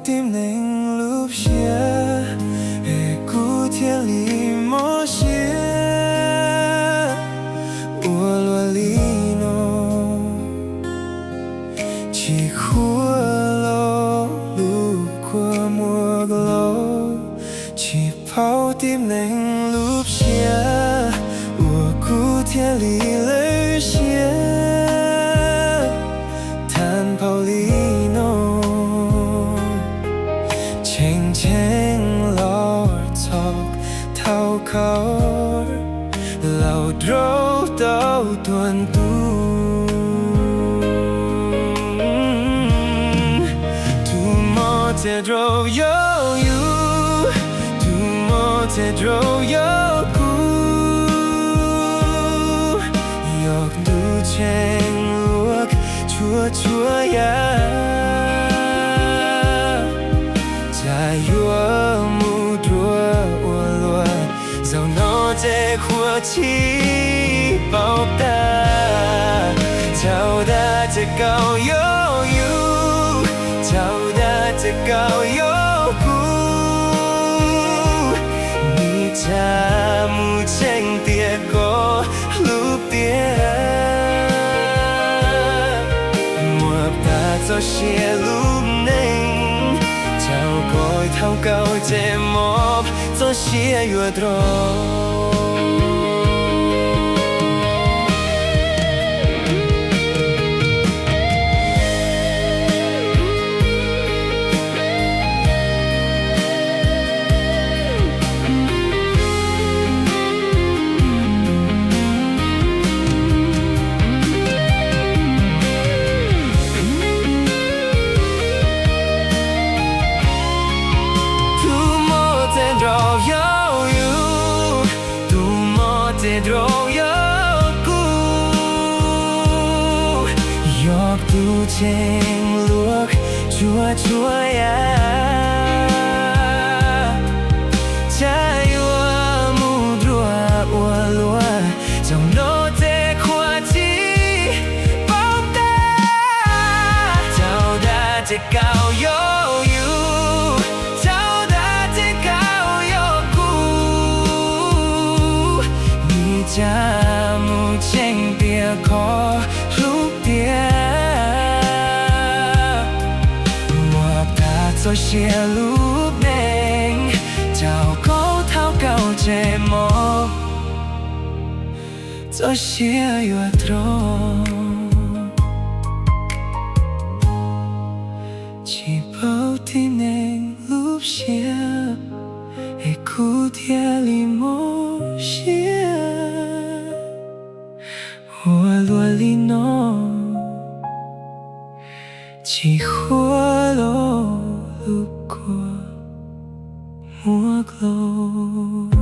tib neeg lub siab, es kuv thiaj li mob siab ua luaj li no. Tsis khuam lub kua muag laus, tsis paub tib neeg lub siab, uas kuv thiaj li lwj siab tag npaum li no. Tshee tshee los txhom thauj kaum, laus rau tau tuag ntuj. Tus mob txia rau yog yus, tus mob txia rau yog kuv. Yog tus tshee luag tshua tshua yam, cas yuav mus dua ua luaj. Zaum no ces qhuav tsis paub tag, txhaum tag ces kaum yog yus, txhaum tag ces kaum yog kuv. Nws cas mus tseem tiag ko hlub tiag, muab tag txoj sia lub neej, txhaum ko thauj kaum ces mob txoj sia yuav drog. Tus mob txia rau yog yus, tus mob txia rau yog kuv. Yog tus tshee luag tshua tshua yam, cas yuav mus dua ua luaj. Zaum no ces qhuav tsis paub tag, txhaum tag ces kaum yog yus, txhaum tag ces kaum yog kuv. Nws cas mus tseem tiag ko hlub tiag, muab tag txoj sia lub neej, txhaum ko thauj kaum ces mob txoj sia yuav drog. Tsis paub tib neeg lub siab, es kuv thiaj li mob siab ua luaj li no. Tsis khuam lub kua muag laus.